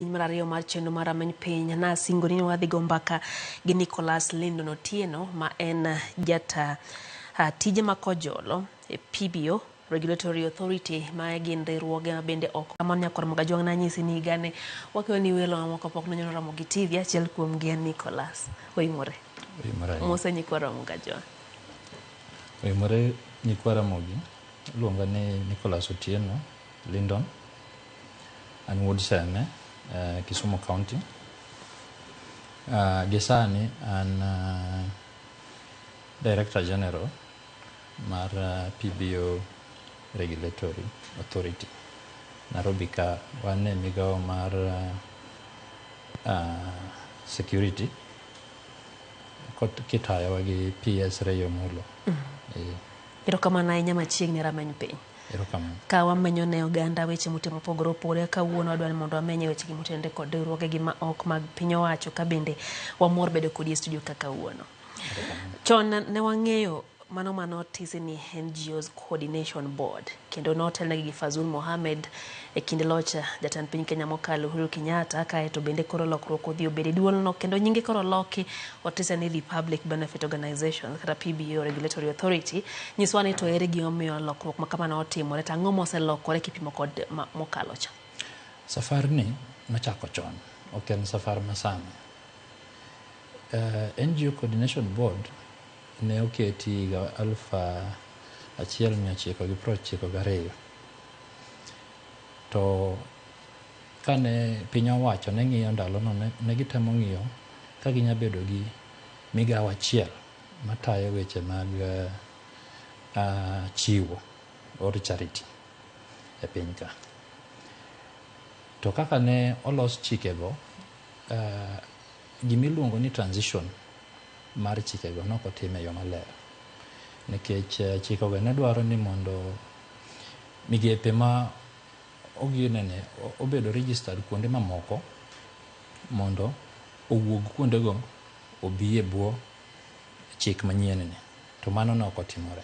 Mar ariyo mar chenro mar Rameny Piny nasingo ni wadhi go mbaka gi Nicholas Lindon Otieno ma en jata tije ma kojolo e PBO Regulatory Authority ma gin riwruoge ma bende ok kamano. Nyakwar Mogajwang' nanyisi ni higani wakelo ni welo mamoko pok nonyalo romo gi TV. Achiel kuom gi en Nicholas. Oimore. Oimore ahinya. Mose nyikwa Ramogi Ajwang'. Oimore nyikwa Ramogi. Iluonga ni Nicholas Otieno Lindon. An wuod Seme, Kisumu County. Gi sani an Director General mar PBO Regulatory Authority. Nairobi ka wan e migawo mar security kitayowa gi PS Ray Omolo. Erokamano ahinya machiegni Rameny Piny. Erokamano. Ka wamenyo ne oganda weche mute mopogore opogore, kawuono wadwa ni mondo wamenye weche gi motenore kod riwruoge gi ma ok mag piny owacho, ka bende wamor bedo kodi e studio ka kawuono. Chon ne wang'eyo mano manotisi ni NGOs Coordination Board, kendo notelnegi gi Fazul Mohamed e kinde loch jatend piny Kenya mokalo Uhuru Kenyatta. Kaeto bende koro lokruok odhi obedo e duolno kendo nyinge koro loki otise ni the Public Benefit Organization kata PBO Regulatory Authority. Nyiswa ni to ere gimomiyo lokruok ma kamano otimore, to ang'o moselokore kipimo kod mokalo cha? Safar ni nochako chon, ok en safar masani. NGO Coordination Board ne oketi higa 1992. To kane piny owacho ne ng'iyo ndalono, ne gitemo ng'iyo ka ginya bedo gi migawo achiel matayo weche mag chiwo or charity e piny ka. To kaka ne olos chikego, gimiluongo ni transition mar chikego ne ok otim e yo maler. Nikech chikego ne dwaro ni mondo migepe ma oginene obedo registered kuonde mamoko mondo owuog kuondego obi e bwo chik manyien ni. To mano ne ok otimore.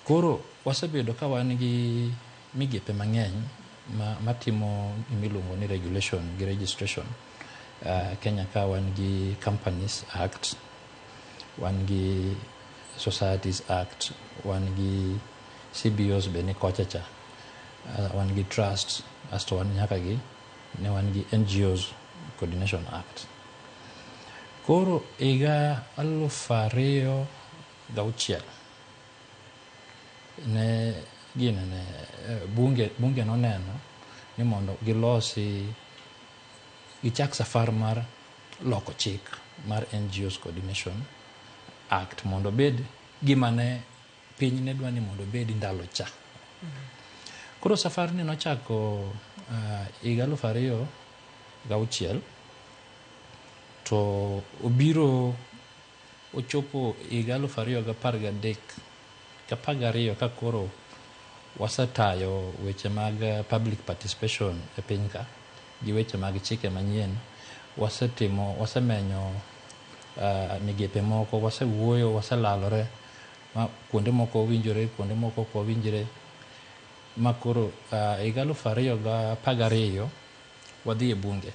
Koro wasebedo ka wan gi migepe mang'eny matimo gimiluongo ni regulation gi registration. Kenya ka wan gi Companies Act, wan gi Societies Act, wan gi CBOs be ni kocha cha, wan gi trusts, asto wan nyaka gi ne wan gi NGOs Coordination Act. Koro higa 2006 ne ginene bunge noneno ni mondo gilosi gichak safar mar loko chik mar NGOs Coordination Act mondo obed gima ne piny ne dwa ni mondo obed ndalo cha. Koro safar ni nochako higa 2006 to obiro ochopo higa 2013 12 ka koro wasetayo weche mag public participation e piny ka gi weche mag chike manyien. Wasetimo, wasemenyo migepe moko, wasewuoyo, waselalore ma kuonde moko owinjore, kuonde moko ok owinjre, ma koro higa 2012 wadhi e bunge.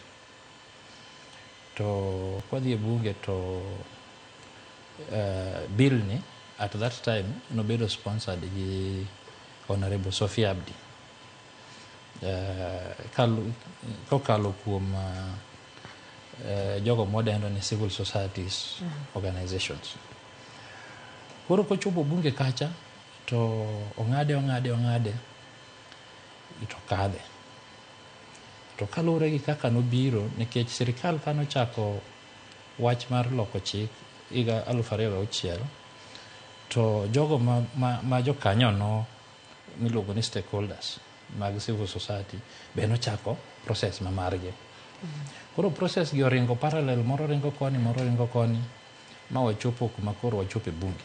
To kwadhi e bunge to bill ni at that time nobedo sponsored gi Honorable Sophia Abdi kokalo kuom jogo mwadendo ni civil societies organizations. Koro kochopo bunge kacha to ong'ade ong'ade ong'ade to kadhe. To kaluwore gi kaka nobiro, nikech sirikal kanochako wach mar loko chik higa 2006, to jogo ma jokanyono miluongo ni stakeholders mag civil society be nochako process ma margi. Koro process gi oringo parallel, moro ringo koni, moro ringo koni, ma wachopo kuma koro wachopo e bunge.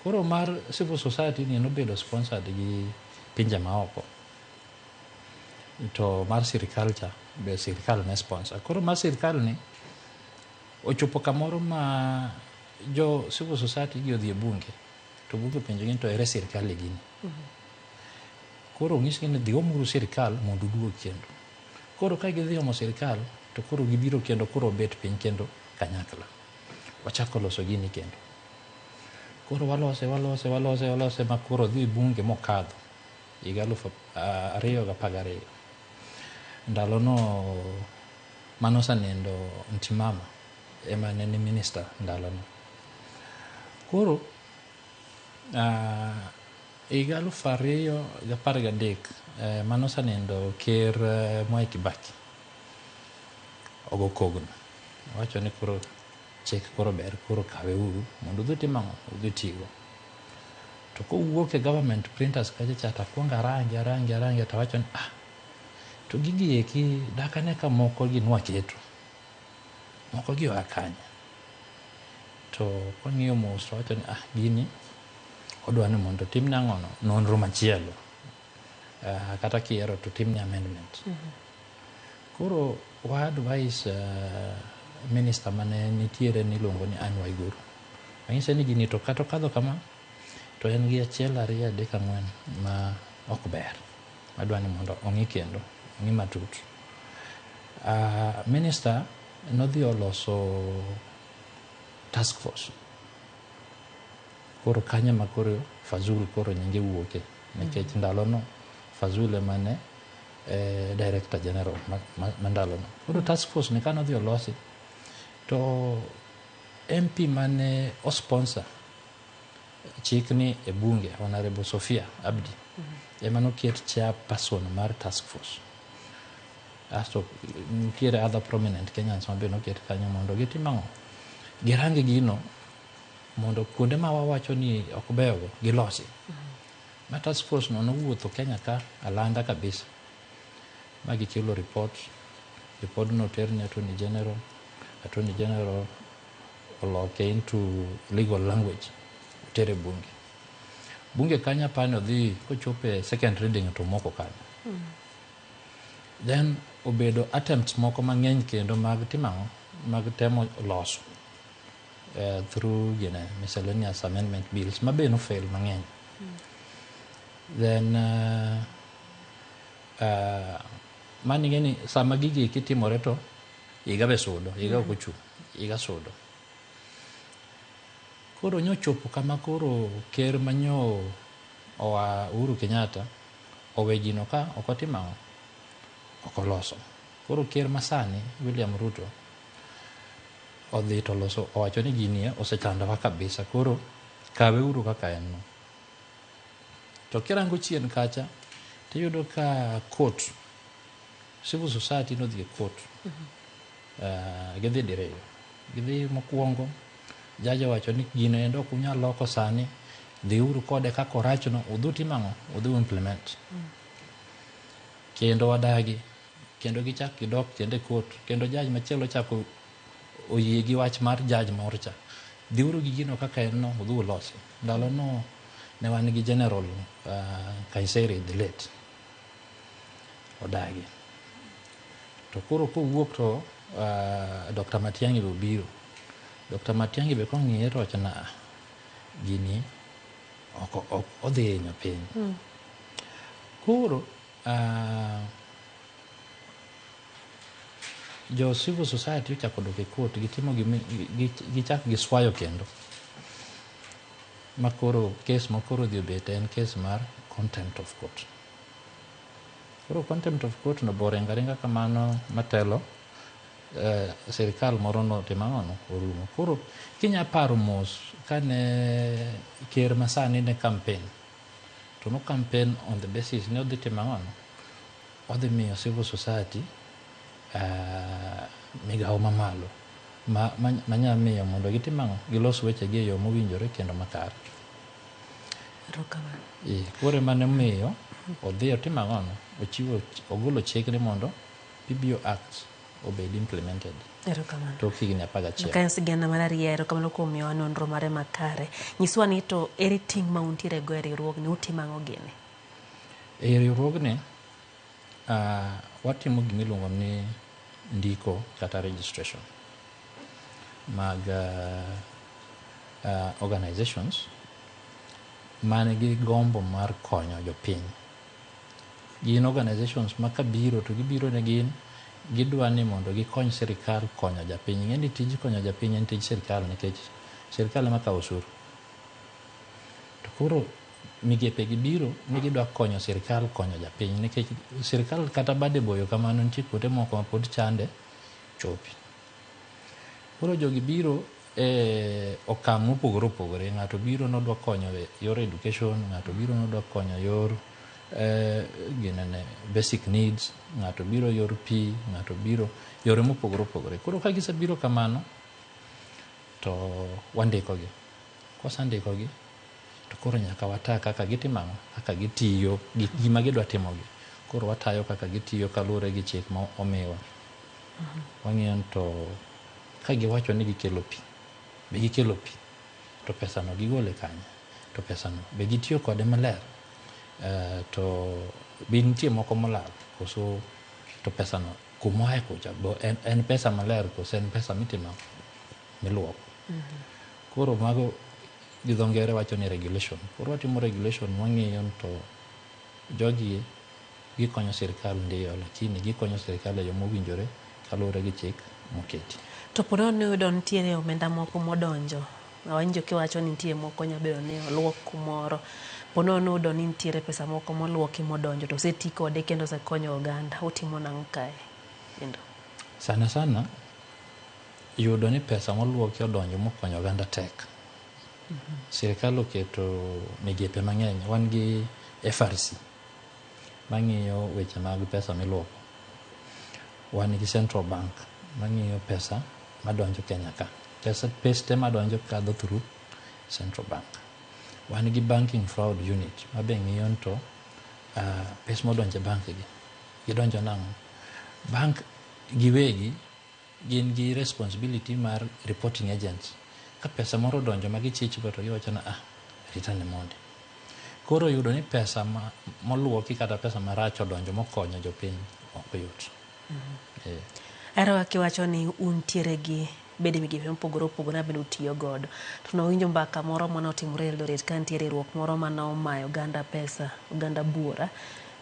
Koro mar civil society ni nobedo sponsored gi pinje maoko, to mar sirikal cha be sirikal ne sponsor. Koro mar sirikal ni ochopo kamoro ma jo civil society gi odhi e bunge to bunge openjogi ni to ere sirikal e gini. Koro onyisgi ni dhi omuru sirikal mondo uduog kendo. Koro ka gidhi omo sirikal to koro gibiro kendo koro bet piny kendo kanyakla. Wachako loso gini kendo. Koro walose walose walose walose ma koro dhi bunge mokadho higa 2012. Ndalono manosenindo Ntimama ema ne ni minister ndalono. Koro higa 2013 manosenindo ker Mwai Kibaki ogo kogno. Owacho ni koro chik koro ber koro kawe uru mondo udhi tim ang'o? Udhi tigo. To kowuok e government printers kacha cha to akwongo arange arange arange to awacho ni ah, to gigi eki dak ane ka moko gi nwaketo. Moko gi oa kanye? To kwang'iyo mos to wawacho ni ah, gini odwa ni mondo otimne ang'ono? Nonro machielo. Kata kihero to timne amendment. Koro wa advise minister mane nitiere niluongo ni Anne Waiguru. Anyise ni gini to kata okadho kama to en gi 1 2 3 4 ma ok ber. Adwa ni mondo ong'i kendo, ong'i matut. Minister nodhi oloso task force. Koro kanyo ema koro Fazul koro nyinge wuoke. Nikech ndalono Fazul ema ne Director General ma ndalono. Koro task force ni kane odhi olosi to MP mane osponsor chik ni e bunge Honorable Sophia Abdi ema noket chairperson mar task force. Asto nitiere other prominent Kenyans ma be noket kanyo mondo gitim ang'o? Girang gino mondo kuonde ma wawacho ni ok beyogo gilosi. Ma task force no nowuotho Kenya ka alanda kabisa ma gikelo report. Report no oter ne Attorney General. Attorney General oloke into legal language otere bunge. Bunge kanyo apani odhi kochopo e second reading to omoko kanyo. Then obedo attempts moko mang'eny kendo mag timo ang'o? Mag temo loso through gine miscellaneous amendment bills ma be nofail mang'eny. Then mano ing'e ni sama gigi eki timore to higa be sudo, higa ok ochung', higa sudo. Koro nyochopo kama koro ker manyo oa Uhuru Kenyatta owe gino ka ok otimo ang'o? Ok oloso. Koro ker masani William Ruto odhi to oloso owacho ni gini osechandowa kabisa koro kawe uru kaka en no. To kirango chien kacha tiyudo ka court, civil society nodhi e court. Gidhi diriyo. Gidhi mokwongo, judge owacho ni gino endo ok unyal loko sani, dhiuru kode kaka orachno, udhi utim ang'o? Udhi u implement. Kendo wadagi, kendo gichak gidok kendo e court, kendo judge machielo ochako oyie gi wach mar judge moro cha. Dhiuru gi gino kaka en no, udhi ulosi. Ndalono ne wan gi General Nkaissery the late. Odagi. To koro kowuok to Dr. Matiang'i be obiro. Dr. Matiang'i be kong'iye to owacho ni ah, gini ok odhi hinyo piny. Koro jo civil society ochako dok e court gitimo gimi, gichak giswayo kendo. Ma koro case ma koro odhi obet en case mar contempt of court. Koro contempt of court no bo ringo aringa kamano matelo sirikal moro notimo ang'o no orumo. Koro kinya paro mos kane ker masani ne campaign to no campaign on the basis ni odhi timo ang'o no odhi miyo civil society migawo mamalo manya miyo mondo gitim ang'o gilos wechegi e yo mowinjore kendo makare. Erokamano. Koro ema nomiyo odhi otimo ang'o no ochiwo ogolo chik ni mondo PBO Act obed implemented. Erokamano. Tok higni 11. Ka en sigana mar ariyo, erokamano kuom miyowa nonro mare makare. Nyiswa ni to ere ting' ma untiere go e riwruogni, utimo ang'o gini? E riwruogni, watimo gima iluongo ni ndiko kata registration mag organizations man gi gombo mar konyo jopiny. Gin organizations ma kabiro to gibiro ne gin gidwa ni mondo gikony sirikal konyo japiny. Ing'e ni tij konyo japiny en tij sirikal nikech sirikal ema kawo osuru. To koro migepe gi biro ni gidwa konyo sirikal konyo japiny nikech sirikal kata bade boyo kamano nitie kuonde moko ma pod chande chopi. Koro jogi biro e okang' mopogore opogore. Ng'ato biro nodwa konyo e yor education, ng'ato biro nodwa konyo yor ginene basic needs, ng'ato biro yor pi, ng'ato biro yore mopogore opogore. Koro ka gisebiro kamano to wandikogi. Kwasandikogi to koro nyaka wata kaka gitimo ang'o? Kaka gitiyo gi gima gidwa timogi. Koro watayo kaka gitiyo kaluwore gi chik ma omiwa. Wang'iyo ni to ka giwacho ni gikelo pi, be gikelo pi? To pesano gigole kanye? To pesano be gitiyo kode maler? To be nitie moko molal? Koso to pesano kumoae kucha bo en pesa maler koso en pesa mitimo miluoko? Koro mago gi dho ngere wacho ni regulation. Koro watimo regulation wang'iyo ni to jogi gikonyo sirikal ndiyo, lakini gikonyo sirikal e yo mowinjore kaluwore gi chik moketi. To po nono niyudo nitiere omenda moko modonjo, awinjo kiwacho ni nitie moko nyabedo ni oluok kumoro. Po nono niyudo ni nitiere pesa moko moluoki modonjo to oseti kode kendo osekonyo oganda, utimo nang'o kae kendo? Sana sana yudo ni pesa moluoki odonjo mokonyo oganda tek. Sirikal oketo migepe mang'eny. Wan gi FRC mang'iyo weche mag pesa miluoko. Wan gi Central Bank mang'iyo pesa madonjo Kenya ka. Pesa peste madonjo kadho through Central Bank. Wan gi Banking Fraud Unit mabe ng'iyo ni to pes modonjo e bank gi gidonjo nang'o. Bank giwegi gin gi responsibility mar reporting agents. Ka pesa moro odonjo ma gichich go to giwacho ni ah, ritane mondi. Koro yudo ni pesa ma moluoki kata pesa marach odonjo mokonyo jopiny ok yot. Ahero kaka iwacho ni untiere gi bede migepe mopogore opogore ma bende utiyo godo. To nawinjo mbaka moro manotimore Eldoret ka nitie riwruok moro mane omayo oganda pesa, oganda buora.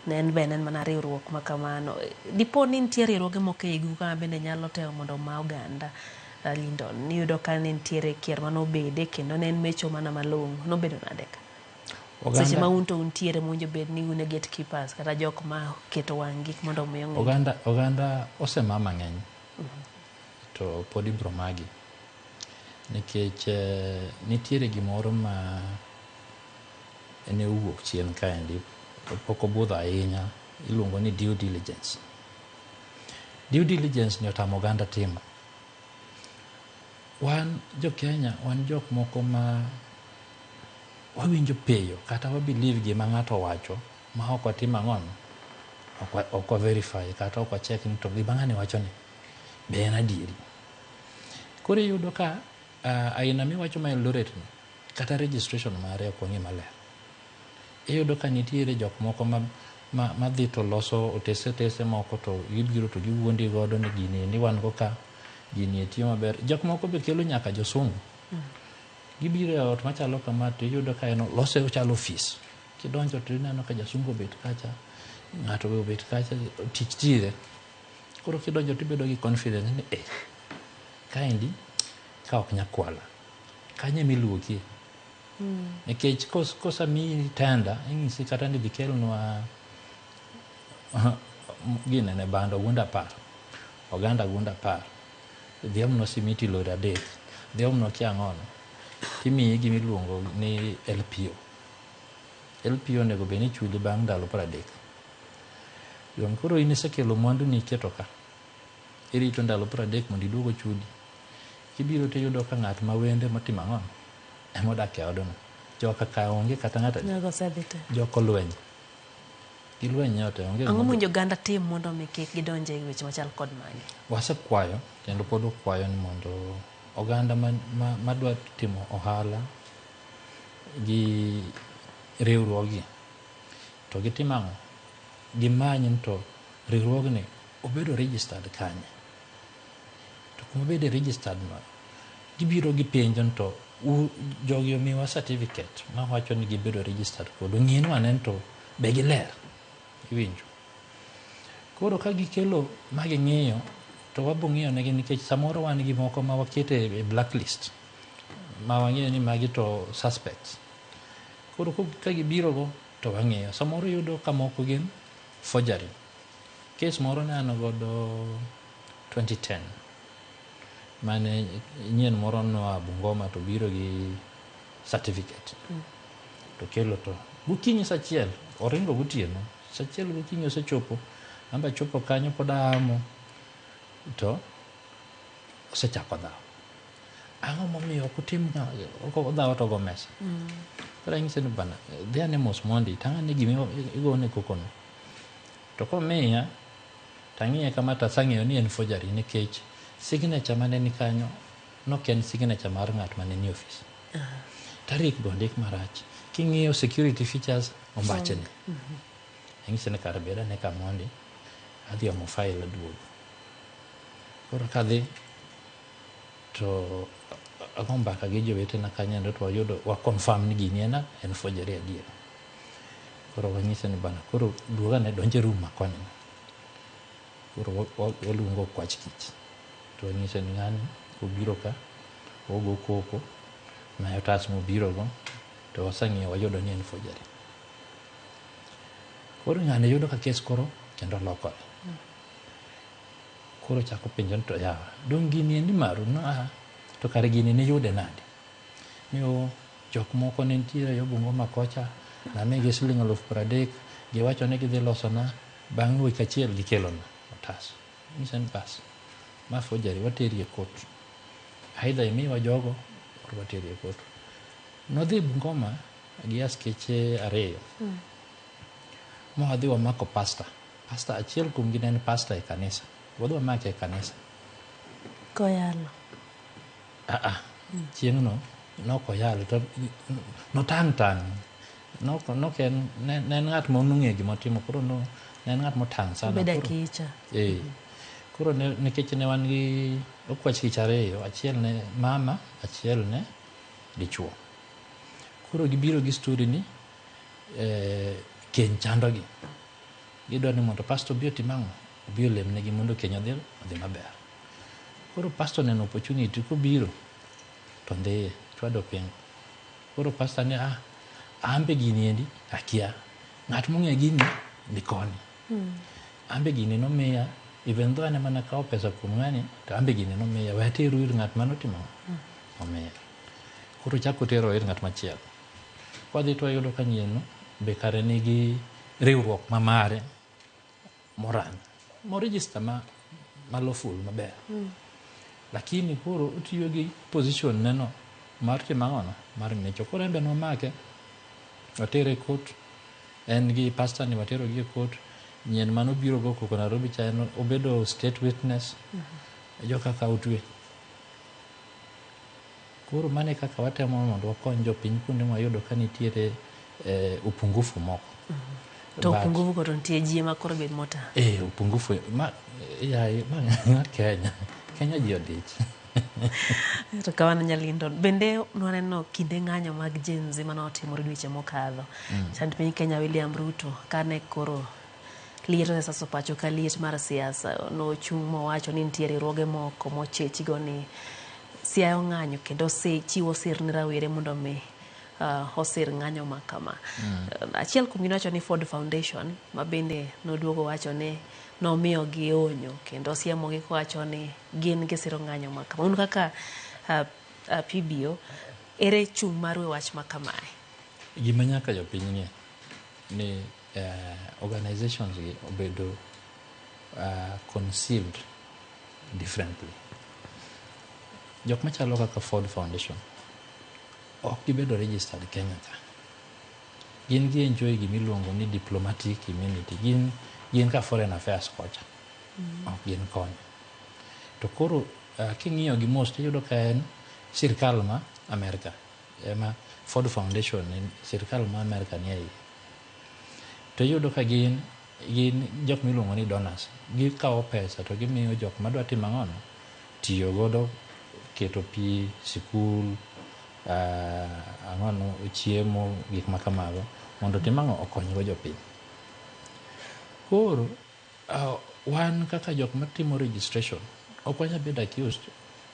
Ne en be ne en mana riwruok ma kamano. Dipo ni nitie riwruoge moko e igu ka bende nyalo temo mondo oma oganda Lindon. Iyudo ka ne nitiere kier manobede kendo ne en mecho mana malong'o. Nobedo nade ka? Seche ma un to untiere mowinjo bed ni un e gatekeepers kata jok ma keto wang' gi mondo omi ong'i. Oganda osema mang'eny to pod ibiro magi nikech nitiere gimoro ma ne owuok chien kaendi pok obudho ahinya iluongo ni due diligence. Due diligence ni otamo oganda timo. Wan jo Kenya wan jok moko ma wawinjo piyo kata wa believe gima ng'ato owacho ma ok watimo ang'ono ok wa verify kata ok wa check ni to gima ng'ani wacho ni be en adieri. Koro iyudo ka aina miwacho ma Eldoret ni kata registration mare ok wang'e maler. Iyudo ka nitiere jok moko ma dhi to loso otese otese moko to gibiro to giwuondi godo ni gini endi wan go ka gini e tiyo maber. Jok moko be kelo nyaka josungu. Gibiro e ot machalo kama to iyudo ka en olose ochalo ofis. Kidonjo to ineno ka jasungu obet kacha, ng'ato be obet kacha, tich tire. Koro kidonjo tibedo gi confidence ni eh, kaendi ka ok nyakwala. Kanyo emiluokie. Nikech kosemiyi tender, inyisi kata ni dhi kelnwa ginene bando ogunde 10, oganda ogunde 10, dhi omnwa simiti lori 3, dhi omnwa kia ang'ono. Timiyi gimiluongo ni LPO. LPO onego bed ni ichuli bang' ndalo 30. Dong' koro in isekelo mwandu ni iketo ka. Irito ndalo 30 mondo iduog ochuli. Kibiro tiyudo ka ng'at ma wende motimo ang'ono ema odak e odno. Joka ka onge kata ng'ato adi. Jogo osedhi te. Jok olweny. Gilweny nyote onge Ang'o gima mowinjo oganda tim mondo mi kik gidonj e weche machal kod magi? Wasekwayo kendo pod wakwayo ni mondo oganda madwa timo ohala gi riwruoggi to gitim ang'o? Gimany ni to riwruogni obedo registered kanye? To kuma obede registered no, gibiro gipenjo ni to jogi omiwa certificate mawacho ni gibedo registered kodu, ng'inwa ane ni to be giler? Iwinjo? Koro Koro ka gikelo ma ging'iyo to wabo ng'iyo negi nikech samoro wan gi moko ma waketo e blacklist ma wang'eyo ni magi to suspects. Koro ka gibiro go to wang'iyo. Samoro iyudo ka moko gin forgery. Case moro ne an godo 2010 mane nyien moro noa Bungoma to biro gi certificate. To kelo to gokinyi saa achiel oringo gotieno saa achiel gokinyi osechopo amba chopo kanyo pod aamo to osechako dhaw. Ang'o momiyo ok utim ok odhaw to ogo mesa. Koro anyise ni bana dhi ane mos mondi tang' ane gima igone koko no. To komiya tang'iye kama tasang'eyo ni en forgery nikech signature mane ni kanyo nok en signature mar ng'at mane ni ofis. Tarik be ondik marach. King'iyo security features ombachni. Anyise ni kar bed ane ka mondi adhi omo file aduogo. Koro kadhi to ago mbaka gi jowetena kanyo to wayudo wa confirm ni gini en en forgery adier. Koro wanyise ni bana koro duog ane donj e room ma koni. Koro waluongo okwach kich. To wanyise ni ng'ani obiro ka ogo koko ma e otas mobiro go to waseng'iyo wayudo ni en forgery. Koro ng'ani yudo ka kes koro kendo lokore. Koro chako penjo ni to yawa dong' gini endi maru no a to kare gini niyude nade? Ni o jok moko ne nitiere yo Bungoma kocha namigi siling 30,000 giwacho ni gidhi losona bang' wik achiel gikelona otas. Anyise ni bas ma forgery wateri e court. Either imiwa jogo or wateri e court. Nodhi Bungoma gi askeche ariyo. Ma wadhi wamako pastor. Pastor achiel kuomgi ne en pastor e kanisa. Wadhi wamake e kanisa. Koyalo. Ah ah. Chieng'no nok oyalo to notang' tang'. Nok nok en ne en ng'at ma nong'eyo gima otimo koro no ne en ng'at motang' sana. Obedo akicha. Eh. Koro ne nikech ne wan gi okwach kich ariyo, achiel ne mama, achiel ne dichuo. Koro gibiro gi story ni keny chandogi. Gidwa ni mondo pastor obi otim ang'o? Obi olemnegi mondo keny odhi odhi maber. Koro pastor oneno opportunity kobiro to dhiye chwado pingo. Koro pastor ni ah, ambe gini endi akia. Ng'at mong'e gini ni koni. Ambe gini nomiya even though an ema nakawo pesa kuom ng'ani to ambe gini nomiya we ateru ir ng'at manotimo omiya. Koro ochako otero ir ng'at machielo. Kwadhi to wayudo ka nyieno be kare nigi riwruok ma mare moran mo register ma lawful maber. Lakini koro otiyo gi position ne no mar timo ang'ono mar mecho. Koro en be nwamake watere e court en gi pastor ni watero gi e court nyien manobiro go koko Nairobi cha en obedo state witness joka ka otwe. Koro mano e kaka watemo mondo wakony jopiny kuonde mwayudo ka nitiere upungufu moko. To upungufu go to nitie ji ema koro bed motang'. Eh, upungufu ma yaye ma Kenya. Kenya ji odich. To kamano Nyalindo. Bende nwaneno kinde ng'anyo mag Gen Z mane otimore dweche mokadho. Jatend piny Kenya William Ruto kane koro liet osesaso pacho ka liet mar siasa nochung' mowacho ni nitie riwruoge moko mochechigo ni siayo ng'anyo kendo chiwo sir ne rawere mondo mi osir ng'anyo ma kama. Achiel kuomgi nowacho ni Ford Foundation ma bende noduogo wacho ni nomiyogi onyo kendo siemogi kowacho ni gin gisiro ng'anyo ma kama. Un kaka PBO, ere chung' maru e wach ma kamae? Gima nyaka jopiny ng'e ni organizations gi obedo conceived differently. Jok machalo kaka Ford Foundation ok gibedo registered Kenya ka. Gin gi enjoy gimiluongo ni diplomatic immunity. Gin ka foreign affairs kocha. Ok gin koni. To koro king'iyo gi mos tiyudo ka en sirkal ma Amerika ema Ford Foundation en sirkal ma Amerika nie iye. To iyudo ka gin jok miluongo ni donors. Gikawo pesa to gimiyo jok madwa timo ang'ono? Tiyo godo keto pi, sikul, ang'ono, chiemo, gik ma kamago mondo otim ang'o? Okony go jopiny. Koro Wan kaka jok matimo registration, ok wanyal bedo accused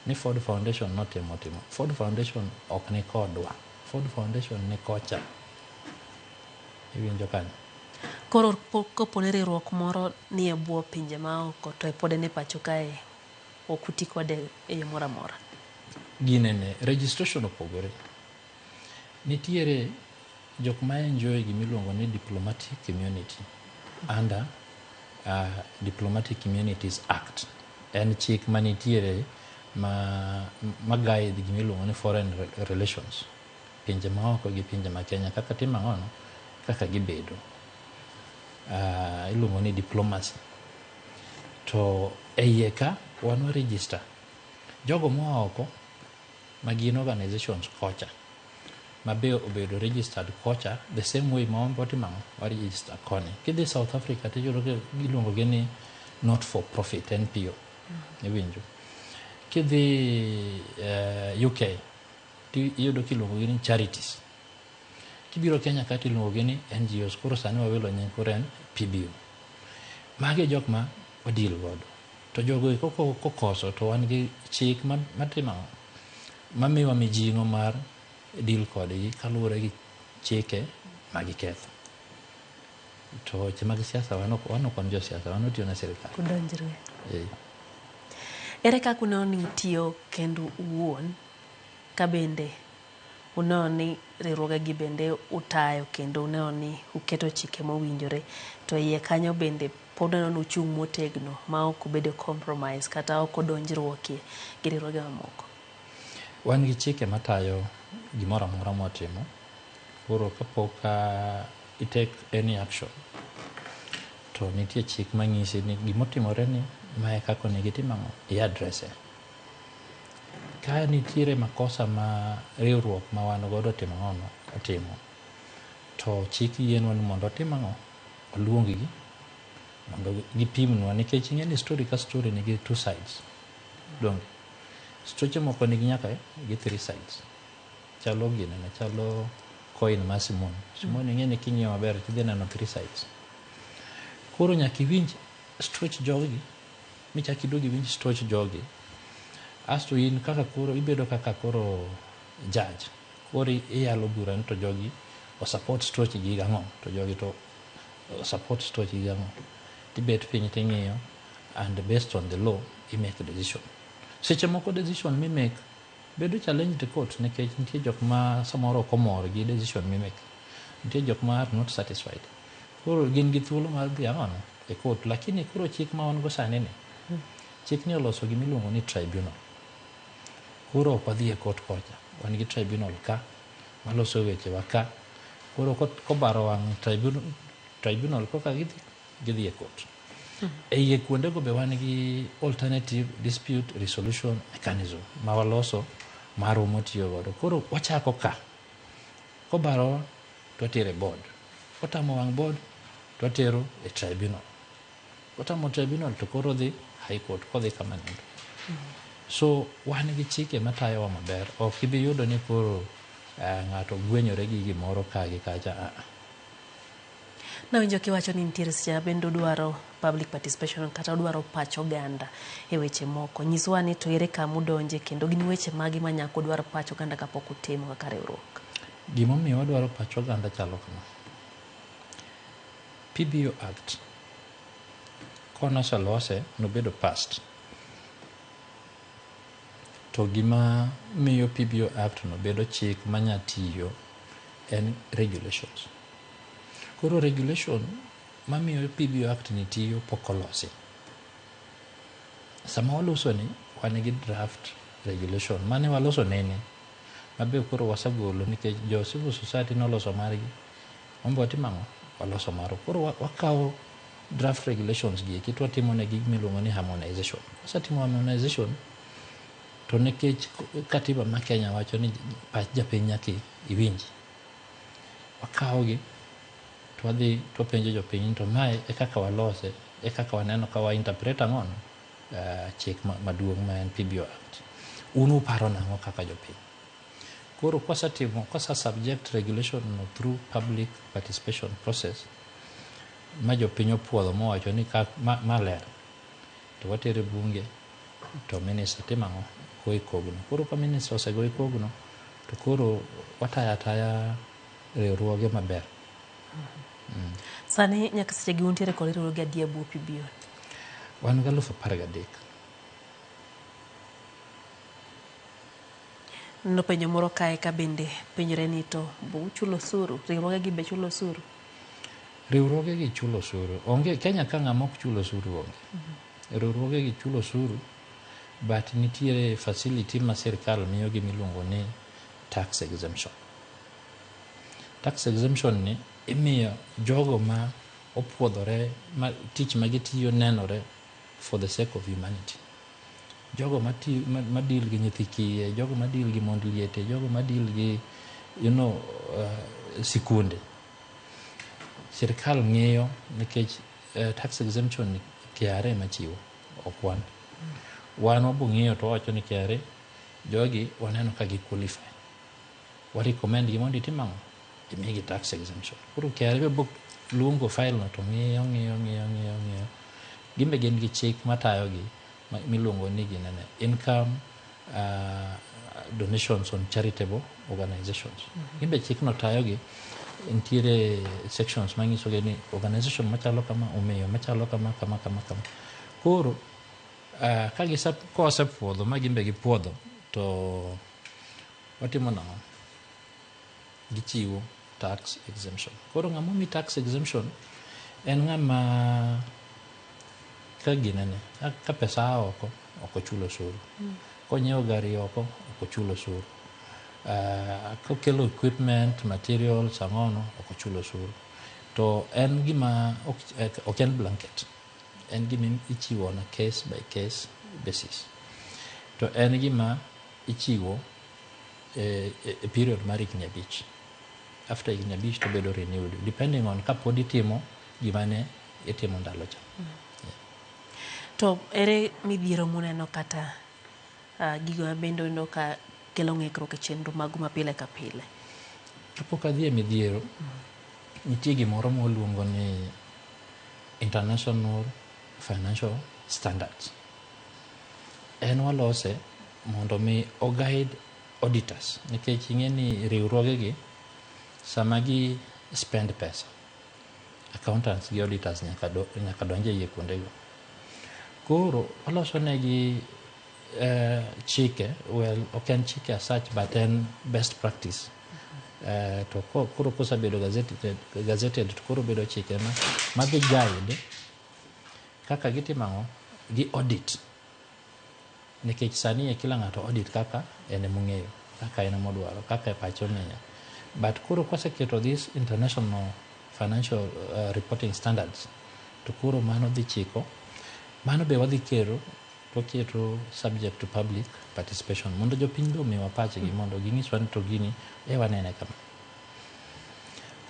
ni Ford Foundation notimo timo. Ford Foundation ok ni kodwa. Ford Foundation ni kocha. Iwinjo kanyo? Koro kopo ni riwruok moro ni e bwo pinje maoko to pod en e pacho kae, ok uti kode e yo moro amora. Ginene, registration opogore. Nitiere jok ma enjoy gimiluongo ni diplomatic immunity under Diplomatic Immunities Act. En chik manitiere ma guide gimiluongo ni foreign relations. Pinje maoko gi pinje ma Kenya kaka timo ang'ono, kaka gibedo. Iluongo ni diplomacy. To e iye ka wan wa register jogo moa oko ma gin organizations kocha ma be obedo registered kocha the same way ma wan be watimo ang'o, wa register koni. Kidhi South Africa tiyudo ka iluongo gi ni not for profit, NPO. Iwinjo. Kidhi UK tiyudo kiluongo gi ni charities. Kibiro Kenya ka tiluongo gi ni NGOs. Koro sani wawilo nying koro en PBO. Magi e jok ma wa deal godo. To jogo eko kokoso to wan gi chik matimo ang'o? Mamiyowa mijing'o mar deal kodgi kaluwore gi chike ma giketho. To weche mag siasa wan ok wan josiasa, wan watiyo ne sirikal. Udonjre. Ere kaka uneno ni utiyo kendu uwuon ka bende uneno ni riwruogegi bende utayo kendo uneno ni uketo chike mowinjore to iye kanyo bende pod uneno ni uchung' motegno ma ok ubedo compromise kata ok odonjruokie gi riwruoge mamoko? Wan gi chike matayo gimoro amora mwatimo. Koro kapok i take any action to nitie chik manyisi ni gimotimore ni mae kaka onego itim ang'o, i address e. Ka nitiere makosa ma riwruok ma wan godo otimo ang'ono, otimo, to chik yienwa ni mondo watim ang'o, waluong gi mondo gipimnwa nikech ing'e ni story ka story nigi two sides. Donge? Stoche moko nigi nyaka gi three sides. Chalo ginene, chalo coin mar Simon. Simon ing'e ni king'iyo maber tidhi neno three sides. Koro nyaka iwinj stoch jogi, michak iduog iwinj stoch jogi. Asto in kaka koro ibedo kaka koro judge. Koro iyalo bura ni to jogi o support stoch gi gang'o, to jogi to support stoch gi gang'o. Tibet piny ting'iyo and based on the law i make a decision. Seche moko decision mi make bedo challenged e court nikech nitie jok ma samoro ok omor gi decision mi make. Nitie jok ma are not satisfied. Koro gin gi thuolo mar dhi ang'ono e court. Lakini koro chik ma wan go sani ni, chik ni oloso gima iluongo ni tribunal. Koro ok wadhi e court kocha. Wan gi tribunal ka, waloso wechewa ka. Koro kobaro wang' tribunal koka gidhi e court. E iye kuondego be wan gi alternative dispute resolution mechanism ma waloso maromo tiyo godo. Koro wachako ka. Kobarowa to watero e board. Kotamo wang' board to watero e tribunal. Kotamo tribunal to koro dhi high court kodhi kama nindo. So wan gi chike matayowa maber. Ok ibi yudo ni koro ng'ato gwenyore gi gimoro ka gi kacha. Nawinjo kiwacho ni nitiere seche ma bende udwaro public participation kata udwaro pach oganda e weche moko. Nyiswa ni to ere kama udonje kendo gin weche mage ma nyaka udwar pach oganda kapok utimo kaka riwruok? Gimomiyo wadwaro pach oganda chalo kama. PBO Act konoselose nobedo passed. To gima miyo PBO Act no bedo chik manya tiyo en regulations. Koro regulation mamiyo PBO Act ni tiyo pok olosi. Sama waloso ni, wan gi draft regulation mane waloso nene, mabe koro wasegolo nikech jo civil society noloso margi, wan be watimo ang'o? Waloso marwa. Koro wakawo draft regulations gi eki to watimo negi gima iluongo ni harmonization. Wasetimo harmonization to nikech katiba ma Kenya wacho ni pach japiny nyaka iwinji. Wakawogi to wadhi to wapenjo jopiny ni to mae e kaka walose, e kaka waneno ka wa interpret ang'ono chik maduong' ma en PBO Act. Un uparo nang'o kaka jopiny? Koro kwasetimo, kwasa subject regulation no through public participation process ma jopiny opuodho mowacho ni ka, ma ler. To watere bunge to minister timo ang'o? Goyo kogno. Koro ka minister osegoyo kogno to koro watayo ataya riwruoge maber. Sani nyaka seche gi untiere kod riwruoge adi e bwo PBO? Wan gi 13,000. Neno penjo moro kae ka bende penjore ni to be uchulo osuru? Riwruoge gi be chulo osuru? Riwruoge gi chulo osuru. Onge Kenya ka ng'ama ok chul osuru onge. Riwruoge gi chulo osuru but nitiere facility ma sirkal miyogi miluongo ni tax exemption. Tax exemption ni imiyo jogo ma opuodhore ma tich ma gitiyo nenore for the sake of humanity. Jogo ma, ma, ma deal gi nyithi kiye, jogo ma deal gi mond liete, jogo ma deal gi sikunde. Sirkal ng'iyo nikech tax exemption ni KRA ema chiwo, ok wan. Wan wabo ng'iyo to wawacho ni KRA jogi waneno ka gi qualify. Wa recommend gi mondo itim ang'o? Imigi tax exemption. Koro KRA be bo luongo file no to ng'iyo ng'iyo ng'iyo ng'iyo ng'iyo. Gin be gin gi chik matayogi miluongo ni ginene income donations on charitable organizations. Gin be chikno tayogi nitiere sections manyisogi ni organization machalo kama omiyo machalo kama kama kama kama. Koro ka gise kosepuodho ma gin be gipuodho to watimo nang'o? Gichiwo tax exemption. Koro ng'ama omi tax exemption en ng'ama ka ginene ka pesa a oko ok ochul osuru. Konyiewo gari oko ok ochul osuru. Kokelo equipment, materials ang'ono ok ochul osuru. To en gima ok en blanket. En gima ichiwo on a case by case basis. To en gima ichiwo e period mar higni 5. After higni 5 to bedo renewed depending on kapod itimo gima ne itimo ndalo cha. To ere midhiero muneno kata gigo mabende uneno ka kelo ng'ikruok e chenro magu ma pile ka pile? Kapok adhi e midhiero, nitie gimoro mwaluongo ni International Financial Standards. En walose mondo mi o guide auditors nikech ing'e ni riwruoge gi sama gi spend pesa, accountants gi auditors nyaka donj e iye kuondego. Koro waloso negi chike, well, ok en chike as such but en best practice. To koro kosebedo gazetted to koro bedo chike ma madhi guide kaka gitimo ang'o? Gi audit. Nikech sani e kila ng'ato audit kaka en emong'eyo, kaka en emodwaro, kaka pache omiyo. But koro koseketo this international financial reporting standards to koro mano dhi chiko, mano be wadhi kero to waketo subject to public participation mondo jopiny be omiwa pachgi mondo ginyiswa ni to gini e wanene kama.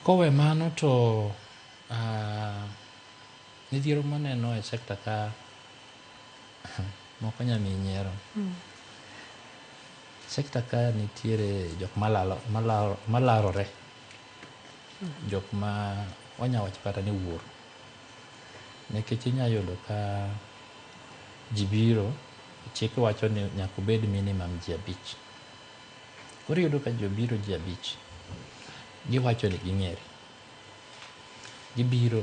Kowe mano to midhiero maneno e sector ka moko nya miyi nyiero. Sector ka nitiere jok malarore. Jok ma wanya wacho kata ni wuoro. Nikech inya yudo ka ji biro, chik wacho ni nyaka obed minimum ji 5. Koro iyudo ka ji obiro ji 5, giwacho ni ging'ere. Gibiro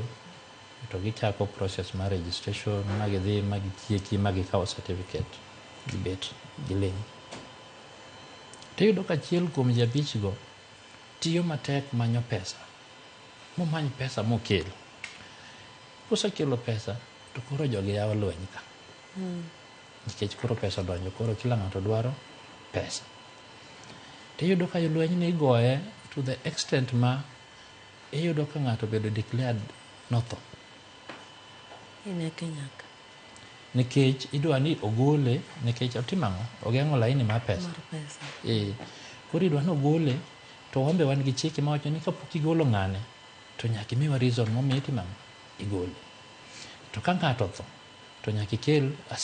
to gichako process mar registration ma gidhi ma gitieki ma gikawo certificate, gibet giling'. Tiyudo ka achiel kuom ji 5 go tiyo matek manyo pesa, momany pesa mokel. Kosekelo pesa to koro jogi yawo lweny ka. Nikech koro pesa odonjo, koro kila ng'ato dwaro pesa. Tiyudo ka lweny ni igoye to the extent ma iyudo ka ng'ato obedo declared notho. Ineke nyaka. Nikech idwa ni ogole, nikech otimo ang'o? Ogeng'o laini mar pesa. Mar pesa. Koro idwa ni ogole, to wan be wan gi chike mawacho ni kapok igolo ng'ane, to nyaka imiwa reason momiyo itimo ang'o? Igole. To ka ng'ato otho, to nyaka ikel a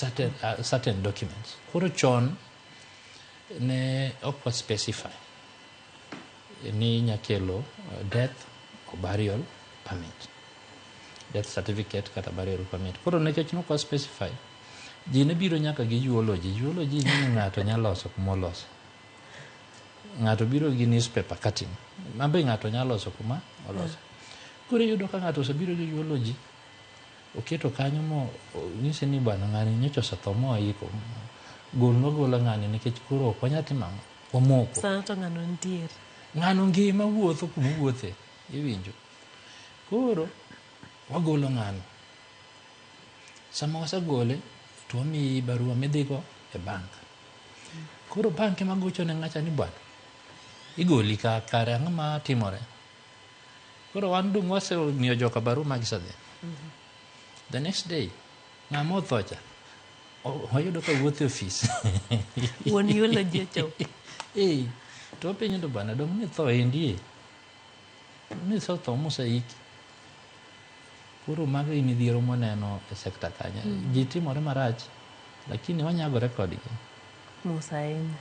certain documents. Koro chon ne ok wa specify ni inya kelo death or burial permit. Death certificate kata burial permit. Koro nikech ne ok wa specify, Ji ne biro nyaka gi eulogy. Eulogy ni ng'ato nyalo loso kuma oloso. Ng'ato biro gi newspaper cutting. Mabe ng'ato nyalo loso kuma oloso. Koro iyudo ka ng'ato osebiro gi eulogy, oketo kanyo mo nyise ni bwana ng'ani nyocha osetho moiko. Golnwa agola ng'ani nikech koro ok wanyal timo ang'o? Wamoko. Sano to ng'ano nitiere. Ng'ano ngima wuotho kuma owuothe. Iwinjo. Koro wagolo ng'ano. Sama wasegole to wamiyi barua midhigo e bank. Koro bank ema gocho ne ng'acha ni bwana igoli ka kare ang'o matimore? Koro wan dong' wasemiyo joka barua ma gisedhi. The next day ng'ama otho cha wayudo ka wuotho e ofis. Wuon eulogy ochopo. Eh, to wapenjo to bwana dong' nitho endi e? Nisetho moseiki. Koro mago e midhiero mwaneno e sekta kanyo. Ji timore marach, lakini wanyagore kodgi. Mos ahinya.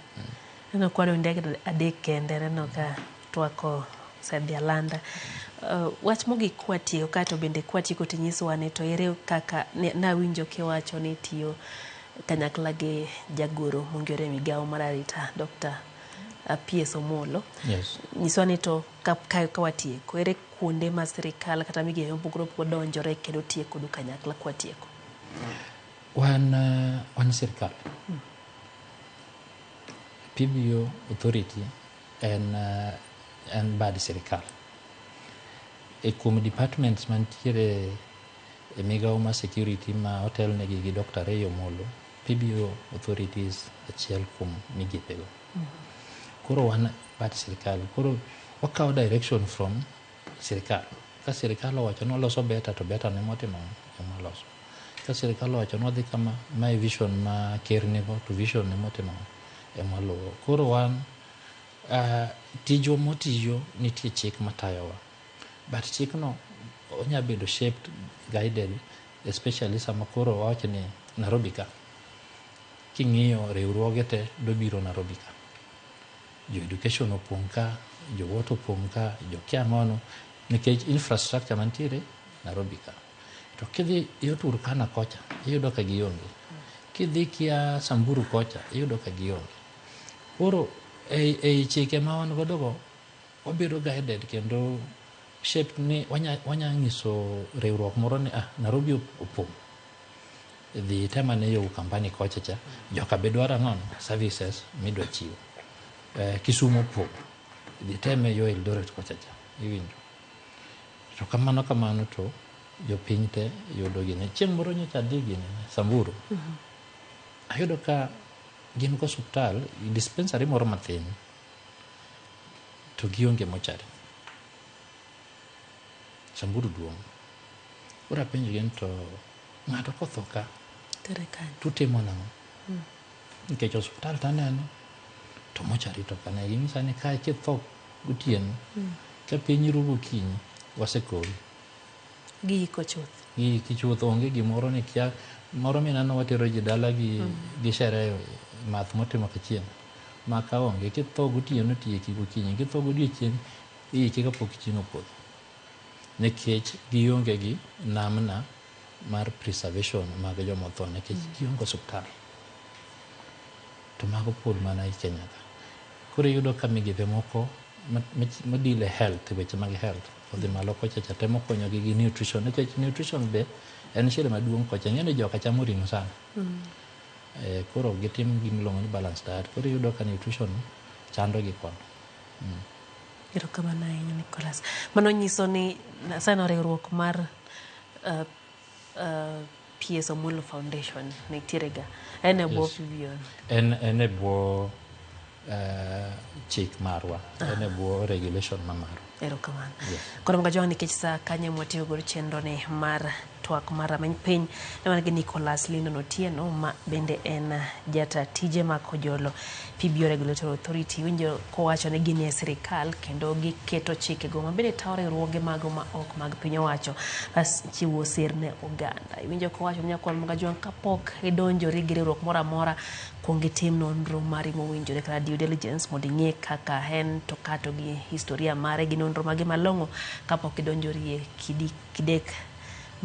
Aneno ka wadong' dakika 3 kende aneno ka twako osedhi alanda. Wach mogik kwatieko kaeto bende kwatieko tinyiswa ni to ere kaka nawinjo kiwacho ni itiyo kanyakla gi jagoro mongere e migawo mar arita Dr. PS Omolo. Yes. Nyiswa ni to ka watieko ere kuonde ma sirikal kata migepe mopogore opogore donjore kendo tiyo kodu kanyakla kwatieko? Wan sirikal. PBO Authority en bad sirikal. E kuom departments mantiere e migawo mar security ma otelnegi gi Dr. Ray Omolo, PBO Authority is achiel kuom migepego. Koro wan bad sirikal. Koro wakawo direction from sirikal. Ka sirikal owacho ni waloso better to better ne motimo ema waloso. Ka sirikal owacho ni wadhi kama, mae vision ma ker nigo to vision ne motimo ema waluwo. Koro wan tijwa mwatiyo nitie chik matayowa. But chikno onya bedo shaped, guided, especially sama koro wawach ni Nairobi ka. King'iyo riwruoge te dobiro Nairobi ka. Jo education opong' ka, jo water opong' ka, jo kia ang'ono, nikech infrastructure mantiere Nairobi ka. To kidhi yo Turkana kocha, iyudo ka gionge. Kidhi kia Samburu kocha, iyudo ka gionge. Koro ei chike ma wan godo go, wabedo guided kendo shaped ni wanya nyiso riwruok moro ni Nairobi opong'. Dhi item ane yo Ukambani kocha cha, joka be dwaro ang'ono? Services midwa chiwo. Kisumu opong'. Dhi teme yo Eldoret kocha cha, iwinjo. To kamano kamano to jopiny te yudo gini. Chieng' moro nyocha adhi gini Samburu. Ayudo ka gin go osuptal, dispensary moro mathin, to gionge mochari. Samburu duong'. Koro apenjogi ni to ng'ato kotho ka, tutimo nang'o? Nikech osuptal taneno, to mochari to ok ane. Ging'isa ni kae kitho gotieno, ka piny ru gokinyi, wasekowi. Giiko chuth. Giiki chuth, onge gimoro ni kia, moro mineno watero ji dala gi sherehe math motimo kachieng'. Ma ka onge, kitho gotieno tieki gokinyi, kitho godiochieng' iiki kapok chieng' opodho. Nikech gionge gi namna mar preservation mag jomotho nikech gionge osuptal. To mago pod mana e Kenya ka. Koro iyudo ka migepe moko ma deal e health, weche mag health, odhi malo kocha cha temo konyogi gi nutrition, nikech nutrition be en shida maduong' kocha. Ing'e ni joka chamo ring'o sana. Koro gitim gimiluongo ni balanced diet. Koro iyudo ka nutrition chando gi kono. Erokamano ahinya Nicholas. Mano nyiso ni sano riwruok mar PS Omolo Foundation nitiere ga. En e bwo PBO. En e bwo chik marwa. En e bwo regulation ma marwa. Erokamano. Koro mga nikech sa kanyo mwatiyo godo chenro ni mar twak mar rameny piny ne wan gi Nicholas Lyndon Otieno ma bende en jata tije mag Kojolo PBO Regulatory Authority. Winjo kowacho ni gin e sirikal kendo giketo chikego ma bende tayo riwruoge mago ma ok mag piny owacho as chiwo sir ne oganda. Iwinjo kowacho ni nyakwar Mugajwang' kapok idonjori gi riwruok moro amora kuong itim nonro mari mowinjore kata due diligence mondo ing'e kaka en to kato gi historia mare gi nonro mage malong'o kapok idonjori e kidek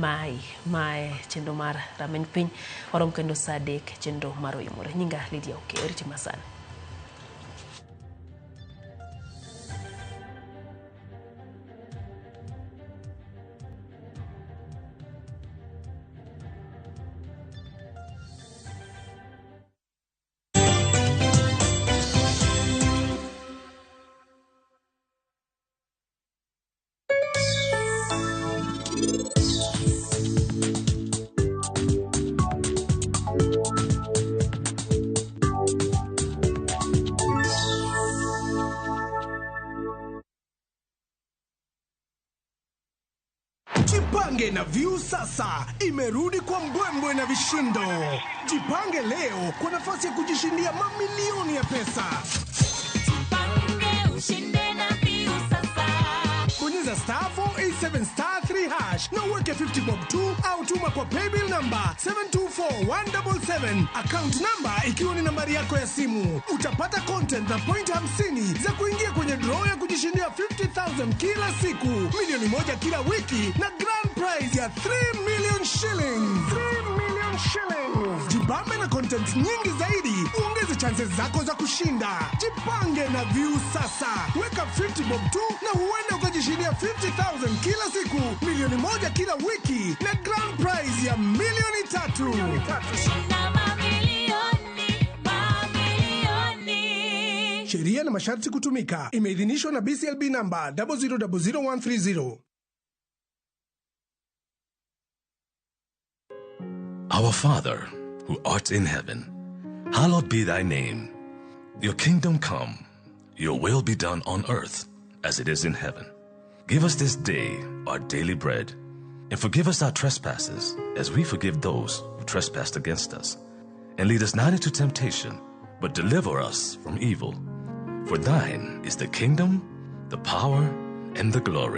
Mai mae chenro mar Rameny Piny warom kendo saa 3 chenro mar Oyimore. Nyinga Lydia Okeyo, riti masani. Jipange na Viusasa imerudi kwa mbwembwe na vishindo. Jipange leo kwa nafasi ya kujishindia mamilioni ya pesa. Jipange ushinde na Viusasa. Bonyeza star 487 star 3 hash na uweke 50 bob 2 au tuma kwa paybill number 724177, account number ikiwa ni nambari yako ya simu. Utapata content na point 50 za kuingia kwenye draw ya kujishindia 50,000 kila siku, milioni 1 kila wiki na grand prize ya 3 million shillings. 3 million shillings. Jibambe na content nyingi zaidi, uongeze chances zako za kushinda. Jipange na Viusasa, weka 50 bob tu na huenda ukajishindia 50,000 kila siku, milioni 1 kila wiki na grand prize ya milioni 3. Shinda mamilioni, mamilioni. Sheria na masharti kutumika. Imeidhinishwa na BCLB namba 0000130. Our Father, who art in heaven, hallowed be thy name. Your kingdom come, your will be done on earth as it is in heaven. Give us this day our daily bread, and forgive us our trespasses as we forgive those who trespass against us. And lead us not into temptation, but deliver us from evil. For thine is the kingdom, the power, and the glory.